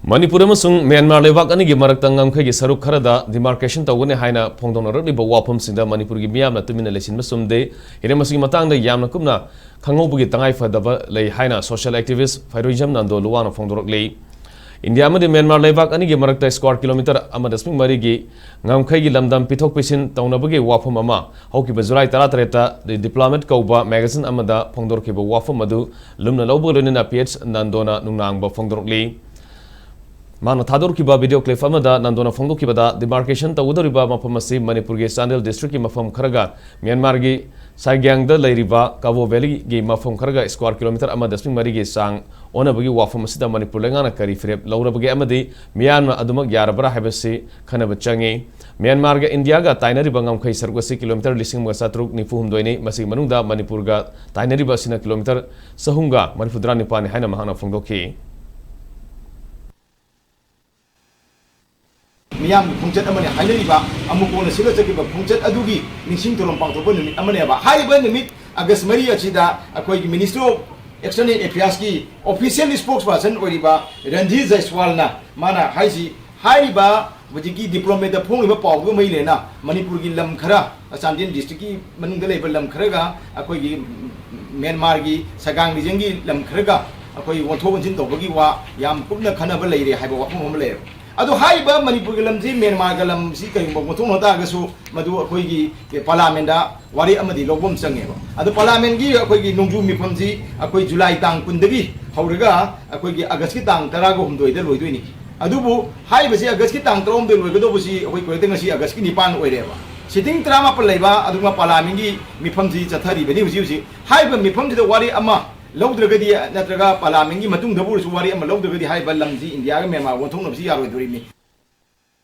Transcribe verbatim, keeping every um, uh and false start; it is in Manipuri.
ꯃꯅꯤꯄꯨꯔ ꯑꯃꯁꯨꯡ ꯃ꯭ꯌꯥꯟꯃꯥꯔ ꯂꯩꯕꯥꯛ ꯑꯅꯤꯒꯤ ꯃꯔꯛꯇ ꯉꯝꯈꯩꯒꯤ ꯁꯔꯨꯛ ꯈꯔꯗ demarcation ꯇꯧꯒꯅꯤ ꯍꯥꯏꯅ ꯐꯣꯡꯗꯣꯛꯅꯔꯛꯂꯤꯕ ꯋꯥꯐꯝꯁꯤꯡꯗ ꯃꯅꯤꯄꯨꯔꯒꯤ ꯃꯤꯌꯥꯝꯅ ꯇꯨꯃꯤꯟꯅ ꯂꯩꯁꯤꯟꯕ ꯆꯨꯝꯗꯦ꯫ ꯍꯤꯔꯝ ꯑꯁꯤꯒꯤ ꯃꯇꯥꯡꯗ ꯌꯥꯝꯅ ꯀꯨꯞꯅ ꯈꯪꯍꯧꯕꯒꯤ ꯇꯉꯥꯏ ꯐꯗꯕ ꯂꯩ ꯍꯥꯏꯅ social activist ꯐꯩꯔꯣꯏꯖꯝ ꯅꯟꯗꯣ ꯂꯨꯋꯥꯡꯅ ꯐꯣꯡꯗꯣꯔꯛꯂꯤ꯫ ꯏꯟꯗꯤꯌꯥ ꯑꯃꯗꯤ ꯃ꯭ꯌꯥꯟꯃꯥꯔ ꯂꯩꯕꯥꯛ ꯑꯅꯤꯒꯤ ꯃꯔꯛꯇ square kilometre ꯑꯃ ꯗꯁꯃꯤꯛ ꯃꯔꯤꯒꯤ ꯉꯝꯈꯩꯒꯤ ꯂꯝꯗꯝ ꯄꯤꯊꯣꯛ ꯄꯤꯁꯤꯟ ꯇꯧꯅꯕꯒꯤ ꯋꯥꯐꯝ ꯑꯃ ꯍꯧꯈꯤꯕ ꯖꯨꯂꯥꯏ ꯇꯔꯥꯇꯔꯦꯠꯇ The Diplomat ꯀꯧꯕ magazine ꯑꯃꯗ ꯐꯣꯡꯗꯣꯔꯛꯈꯤꯕ ꯋꯥꯐꯝ ꯑꯗꯨ ꯂꯨꯝꯅ ꯂꯧꯕꯒ ꯂꯣꯏꯅꯅ ꯄꯤ ꯑꯩꯆ ꯅꯟꯗꯣꯅ ꯅꯨꯡꯅꯥꯡꯕ ꯐꯣꯡꯗꯣꯔꯛꯂꯤ꯫ ꯃꯥꯅ ꯊꯥꯗꯣꯔꯛꯈꯤꯕ video clip ꯑꯃꯗ ꯅꯟꯗꯣꯅ ꯐꯣꯡꯗꯣꯛꯈꯤꯕꯗ, demarcation ꯇꯧꯒꯗꯧꯔꯤꯕ ꯃꯐꯝ ꯑꯁꯤ ꯃꯅꯤꯄꯨꯔꯒꯤ ꯆꯥꯟꯗꯦꯜ district ꯀꯤ ꯃꯐꯝ ꯈꯔꯒ ꯃ꯭ꯌꯥꯟꯃꯥꯔꯒꯤ ꯁꯥꯏꯒ꯭ꯌꯥꯡꯗ ꯂꯩꯔꯤꯕ ꯀꯥꯕꯣ valley ꯒꯤ ꯃꯐꯝ ꯈꯔꯒ square kilometre ꯑꯃ ꯗꯁꯃꯤꯛ ꯃꯔꯤꯒꯤ ꯆꯥꯡ ꯑꯣꯟꯅꯕꯒꯤ ꯋꯥꯐꯝ ꯑꯁꯤꯗ ꯃꯅꯤꯄꯨꯔ ꯂꯩꯉꯥꯛꯅ ꯀꯔꯤ ꯐꯤꯔꯦꯞ ꯂꯧꯔꯕꯒꯦ ꯑꯃꯗꯤ ꯃꯤꯌꯥꯝꯅ ꯑꯗꯨꯃꯛ ꯌꯥꯔꯕ꯭ꯔꯥ ꯍꯥꯏꯕꯁꯤ ꯈꯟꯅꯕ ꯆꯪꯏ꯫ ꯃ꯭ꯌꯥꯟꯃꯥꯔꯒ ꯏꯟꯗꯤꯌꯥꯒ ꯇꯥꯏꯅꯔꯤꯕ ꯉꯝꯈꯩ ꯁꯔꯨꯛ ꯑꯁꯤ kilometre ꯂꯤꯁꯤꯡ ꯑꯃꯒ ꯆꯥꯇ꯭ꯔꯨꯛ ꯅꯤꯐꯨ ꯍꯨꯝꯗꯣꯏꯅꯤ꯫ ꯃꯁꯤꯒꯤ ꯃꯅꯨꯡꯗ ꯃꯅꯤꯄꯨꯔꯒ ꯇꯥꯏꯅꯔꯤꯕ ꯑꯁꯤꯅ kilometre ꯆꯍꯨꯝꯒ ꯃꯔꯤꯐꯨꯇꯔꯥ ꯅꯤꯄꯥꯟꯅꯤ ꯍꯥꯏꯅ ꯃꯍꯥꯛꯅ ꯐꯣꯡꯗꯣꯛꯈꯤ꯫ ꯃꯤꯌꯥꯝꯒꯤ ꯈꯣꯡꯆꯠ ꯑꯃꯅꯤ ꯍꯥꯏꯅꯔꯤꯕ ꯑꯃꯨꯛ ꯀꯣꯟꯅ ꯁꯤꯠꯂ ꯆꯠꯈꯤꯕ ꯈꯣꯡꯆꯠ ꯑꯗꯨꯒꯤ ꯅꯤꯡꯁꯤꯡ ꯊꯧꯔꯝ ꯄꯥꯡꯊꯣꯛꯄ ꯅꯨꯃꯤꯠ ꯑꯃꯅꯦꯕ꯫ ꯍꯥꯏꯔꯤꯕ ꯅꯨꯃꯤꯠ ꯑꯥꯒꯁ ꯃꯔꯤ ꯑꯁꯤꯗ ꯑꯩꯈꯣꯏꯒꯤ Ministry of External Affairs ꯀꯤ official spokesperson ꯑꯣꯏꯔꯤꯕ ꯔꯟꯙꯤꯔ ꯖꯩꯁꯋꯥꯜꯅ ꯃꯥꯅ ꯍꯥꯏꯁꯤ, ꯍꯥꯏꯔꯤꯕ ꯍꯧꯖꯤꯛꯀꯤ Diplomat ꯇ ꯐꯣꯡꯂꯤꯕ ꯄꯥꯎꯗꯨꯒ ꯃꯔꯤ ꯂꯩꯅꯅ ꯃꯅꯤꯄꯨꯔꯒꯤ ꯂꯝ ꯈꯔ, ꯆꯥꯟꯗꯦꯜ district ꯀꯤ ꯃꯅꯨꯡꯗ ꯂꯩꯕ ꯂꯝ ꯈꯔꯒ ꯑꯩꯈꯣꯏꯒꯤ ꯃ꯭ꯌꯥꯟꯃꯥꯔꯒꯤ ꯁꯒꯥꯡ region ꯒꯤ ꯂꯝ ꯈꯔꯒ ꯑꯩꯈꯣꯏ ꯑꯣꯟꯊꯣꯛ ꯑꯣꯟꯁꯤꯟ ꯇꯧꯕꯒꯤ ꯋꯥ ꯌꯥꯝ ꯀꯨꯞꯅ ꯈꯟꯅꯕ ꯂꯩꯔꯦ ꯍꯥꯏꯕ ꯋꯥꯐꯝ ꯑꯃ ꯂꯩꯌꯦꯕ꯫ ꯑꯗꯣ ꯍꯥꯏꯔꯤꯕ ꯃꯅꯤꯄꯨꯔꯒꯤ ꯂꯝꯁꯤ ꯃ꯭ꯌꯥꯟꯃꯥꯔꯒ ꯂꯝꯁꯤ ꯀꯔꯤꯒꯨꯝꯕ ꯑꯣꯟꯊꯣꯛꯅ ꯇꯥꯔꯒꯁꯨ ꯃꯗꯨ ꯑꯩꯈꯣꯏꯒꯤ Parliament ꯇ ꯋꯥꯔꯦꯞ ꯑꯃꯗꯤ ꯂꯧꯕ ꯑꯃ ꯆꯪꯉꯦꯕ꯫ ꯑꯗꯣ Parliament ꯀꯤ ꯑꯩꯈꯣꯏꯒꯤ ꯅꯣꯡꯖꯨ ꯃꯤꯐꯝꯁꯤ ꯑꯩꯈꯣꯏ ꯖꯨꯂꯥꯏ ꯇꯥꯡ ꯀꯨꯟꯗꯒꯤ ꯍꯧꯔꯒ ꯑꯩꯈꯣꯏꯒꯤ ꯑꯥꯒꯁꯀꯤ ꯇꯥꯡ ꯇꯔꯥꯒ ꯍꯨꯝꯗꯣꯏꯗ ꯂꯣꯏꯗꯣꯏꯅꯤ꯫ ꯑꯗꯨꯕꯨ ꯍꯥꯏꯔꯤꯕꯁꯤ ꯑꯥꯒꯁꯀꯤ ꯇꯥꯡ ꯇꯔꯥꯍꯨꯝꯗꯣꯏ ꯂꯣꯏꯒꯗꯧꯕꯁꯤ ꯑꯩꯈꯣꯏ ꯀꯣꯏꯔꯦꯡꯗ ꯉꯁꯤ ꯑꯥꯒꯁꯀꯤ ꯅꯤꯄꯥꯟ ꯑꯣꯏꯔꯦꯕ꯫ Sitting ꯇꯔꯥꯃꯥꯄꯟ ꯂꯩꯕ ꯑꯗꯨꯒ Parliament ꯀꯤ ꯃꯤꯐꯝꯁꯤ ꯆꯠꯊꯔꯤꯕꯅꯤ ꯍꯧꯖꯤꯛ ꯍꯧꯖꯤꯛ꯫ ꯍꯥꯏꯔꯤꯕ ꯃꯤꯐꯝꯁꯤꯗ ꯋꯥꯔꯦꯞ ꯑꯃ ꯂꯧꯗ꯭ꯔꯒꯗꯤ, ꯅꯠꯇ꯭ꯔꯒ Parliament ꯀꯤ ꯃꯇꯨꯡꯗꯕꯨ ꯑꯣꯏꯔꯁꯨ ꯋꯥꯔꯦꯞ ꯑꯃ ꯂꯧꯗ꯭ꯔꯒꯗꯤ ꯍꯥꯏꯔꯤꯕ ꯂꯝꯁꯤ ꯏꯟꯗꯤꯌꯥꯒ ꯃ꯭ꯌꯥꯟꯃꯥꯔ ꯑꯣꯟꯊꯣꯛꯅꯕꯁꯤ ꯌꯥꯔꯣꯏꯗꯣꯔꯤꯕꯅꯤ꯫